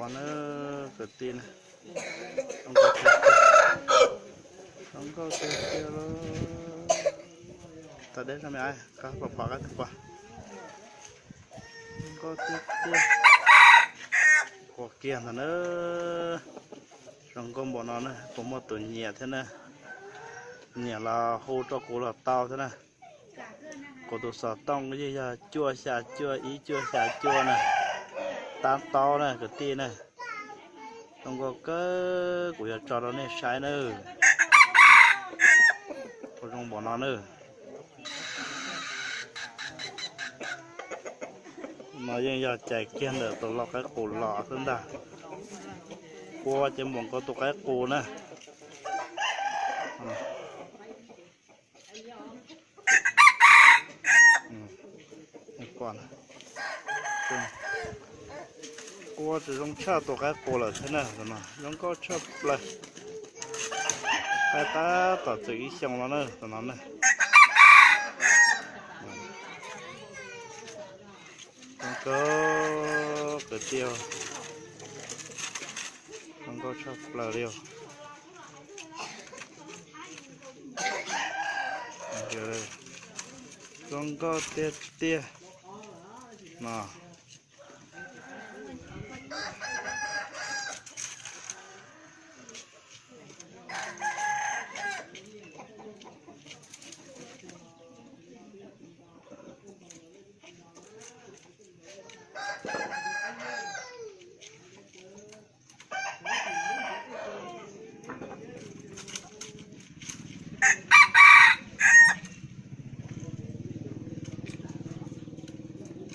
Na, kwv tij na, zoo nkauj tiag tiag, zoo nkauj tiag tiag lauj. Tau deb rau me, qab pom pom qab pom. Zoo nkauj tiag tiag. Qhuav kiag ntag na. Zoo nkauj npaum no na puas muaj tus nyiam thiab na? Nyiam los hu rau kuv los tau thiab na. Kuv tus xov tooj yeej yog cuaj xya cuaj ib cuaj xya cuaj na. Tab taub na kwv tij na. Zoo nkauj kawg, kuv yuav tso rau nej saib nawb. Ua zoo npaum no nawb. No yeej yog cais kiag ntawm tus lau qaib qus los xwb ntag. Qua ces npaum nkaus tus qaib qus na. Qua tsis zoo tshaj tus qaib qus lawm thiab na, tus no zoo nkauj tshaj plaws. Qaib tab tom txwm ib xyoos no na, tus no na. Zoo nkauj kwv tij, zoo nkauj tshaj plaws li os. Zoo nkauj tiag tiag no.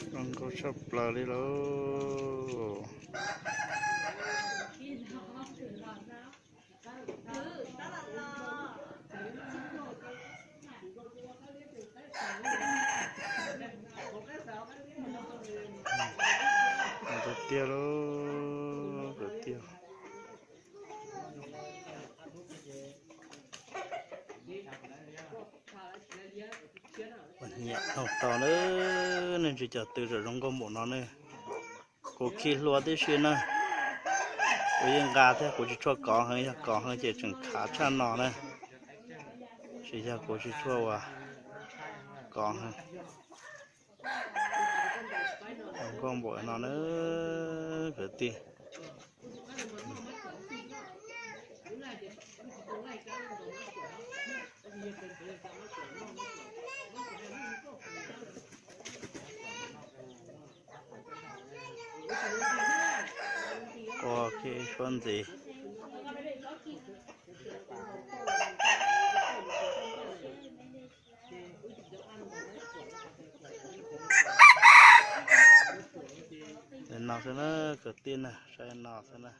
Zoo nkauj tshaj plaws li lauj. Tiag tiag lauj, tiag tiag. Nyiam tau na, nej ntsib cov tw zoo nkauj npaum no ne. Kuv khi hlua tib si na, kuv yeej nqa thiab, kuv tsis tshua kov heev, yog kov heev ces tseem khav tshaj no na. Tsis yog kuv tsis tshua ua kov heev. Zoo nkauj npaum no na, kwv tij. Ua ke suab ntxiv. No xwb na, kwv tij na, saib no xwb na.